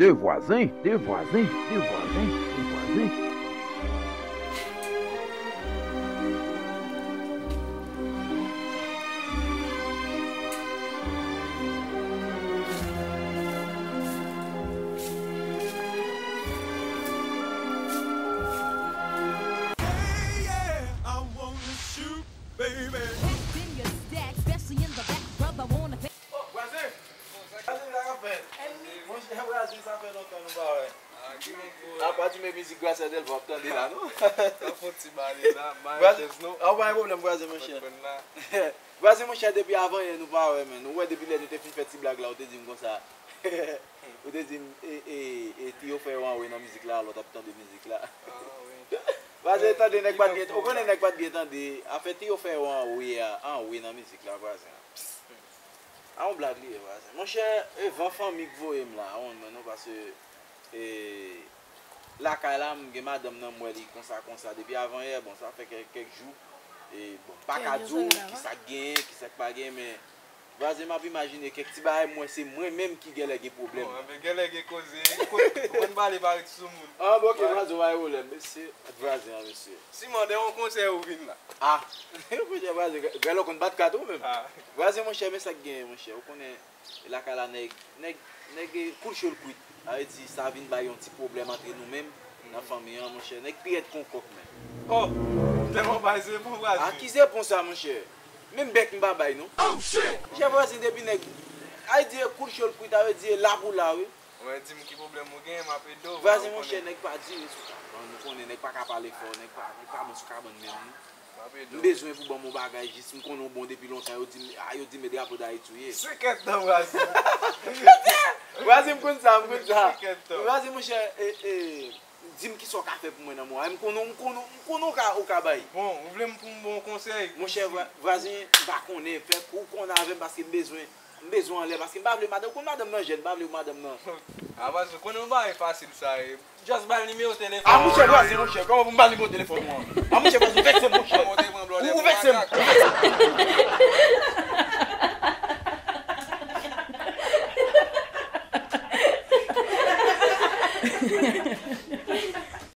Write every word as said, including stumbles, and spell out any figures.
De vwazen, de vwazen, de vwazen, de vwazen. Hey, yeah, I wanna shoot, baby. Hit in your stack, especially in the back, rub, I wanna Oh, vwazen! Vwazen, sa k ap fèt? Monchè, vwazen, sa fè lontan nou pa wè. Ah, ki moun pou A pa di men mizik Grasya Delva w ap tande la, non? Sa fon ti bale la, Vwazen, maryachèz, non? Ah, pa gen pwoblèm, vwazen, monchè. Konprann la. Vwazen, monchè, depi avan yè nou pa wè, men. Ou wè, depi lè nou te fin fè ti blag la, ou te di m konsa. Ou te di m, e, e, e, T O fè yo anwe nan mizik la, alò w t ap tande mizik la. Ah, wi. Vwazen, tande, nèg pa t byen, ou konnen nèg pa t byen tande. Afè T O fè yo anwe a, anwe nan mizik la, vwazen. A yon blag li ye, vwazen. Monchè, e van fanmi k voye m la, a yon mwen non, paske, e, lakay la, m gen madanm nan, m wè li konsa, konsa, depi avan yè, bon, sa fè kèk, kèk jou, e, bon, m pa ka di w kisa k genyen, kisa k pa genyen, men, vwazen, m ap imajine kèk ti bagay, m wè se mwen menm ki genlè gen pwoblèm. Bon, anben, genlè gen koze, ou konn, ou konn pale parèt sou moun. Ah, bon, ok, vwazen, pa gen pwoblèm, mesye, vwazen an, mesye. Siman, de yon konsèy ou vin la. Ah, monchè, vwazen, gade lè w konn bat kat ou menm. Ah. Vwazen, monchè, men sa k genyen, monchè, ou konnen, e lakay la, nèg, nèg, nèg, e, kou l cho l kwit. Sa vle di, sa vin bay yon ti pwoblèm antre nou menm, nan fanmi an, monchè. Nèg pi rèd kon kòk menm. Oh, tèlman bay zepon, vwazen. A ki zepon sa, monchè? Menm bèk m pa bay, non. Oh, shit! Monchè, vwazen, depi nèg, ay di, e, kou l cho l kwit, sa vle di, e, la pou la, wi. Mwen, di m ki pwoblèm ou gen, m ap ede w, vwazen, monchè, nèg pa dire sou kabann, ou konnen, nèg pa ka pale fò, nèg pa, nèg pa bon sou kabann menm, non. M bezwen pou ban m yon bagay, jis m konnen w bon depi lontan, yo di m, ah, yo di m e drapo Dayiti w ye. Sikèt nan vwazen. Vwazen, m konn sa, m konn sa. Sikèt nan. Vwazen, monchè, e, e, di m kisa w ka fè pou mwen nan mwa. M konnen, m konnen, m konnen w ka, w ka bay. Bon, ou vle m pou m ba w konsèy? Monchè, vwa-, vwazen, m pa konnen. Fè kou w konnen avè m paske m bezwen, m bezwen anlè, paske m pa vle madanm, ou konn madanm nan jèn, m pa vle pou madanm nan. Ah, vwazen, ou konnen yon bagay fasil sa ye. Just ba l nimewo telefòn. Ah, monchè, vwazen, monchè, kòman pou m ba l nimewo telefòn mwen? Ah, monchè, vwazen, ou vèkse m, monchè. Ou, ou vèkse m.